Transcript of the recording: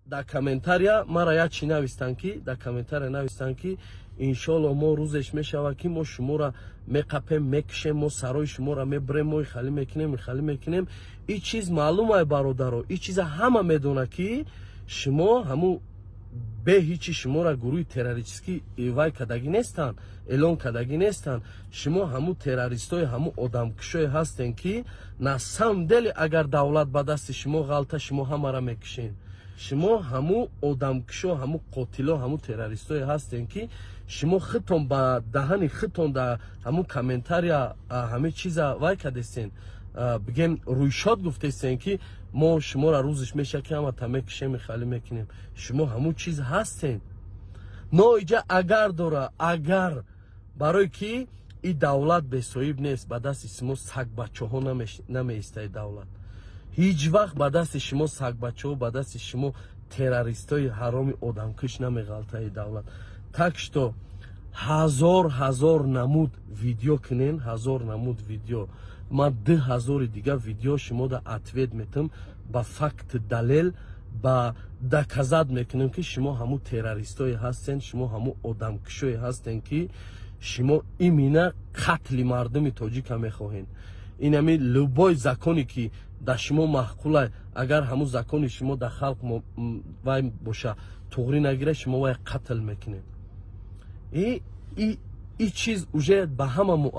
Дар комментария мара як чӣ навистанд, ки дар комментария навистанд, ки иншоалло мо рӯзеш мешавад, ки мо шуморо меқапем, мекушем, мо сарои шуморо мебирем, мо ихалӣ мекунем, ихалӣ мекунем. И чиз маълум ай, бародаро, и чиза ҳама медонад, ки шумо ҳамун бе ҳичи шуморо гурӯҳи террористикӣ вай кардагӣ нестанд, эълон кардагӣ нестанд. Шумо ҳамун террористои, ҳамун одамкушое ҳастем, ки на самом деле агар давлат ба дасти шумо ғалта, шумо ҳамаро мекушед. Шумо ҳамун одамкушо, ҳамун қотило, ҳамун террористое ҳастем, ки шумо худтон ба даҳани худтон дар ҳамун комментария ҳамин чиза вай кардестен, бигем, рӯйшод гуфтестен, ки мо шуморо рӯзиш меша, ки ҳамата мекушем, ихалӣ мекунем. Шумо ҳамун чиз ҳастен. Но иҷа агар дора, агар барое ки и давлат бесоҳиб нест, ба дасти шумо сагбачаҳо намеистаи. Давлат ҳеҷ вақт ба дасти шумо сагбачаҳо, ба дасти шумо террористои ҳароми одамкуш намеғалтаи давлат. Так что ҳазор ҳазор намуд видео кунен, ҳазор намуд видео, ман 2000-и дигар видео шумода ответ метам, ба факт, далел, ба доказать мекунем, ки шумо ҳамун террористое ҳастен, шумо ҳамун одамкушое ҳастен, ки шумо именно қатли мардуми тоҷика мехоҳед. Инами любой законе, ки дар шумо маъқула, агар ҳамун закони шумо дар халқ вай боша, туғрӣ нагира, шумо вай қатл мекунед. И чиз уже ба ҳама.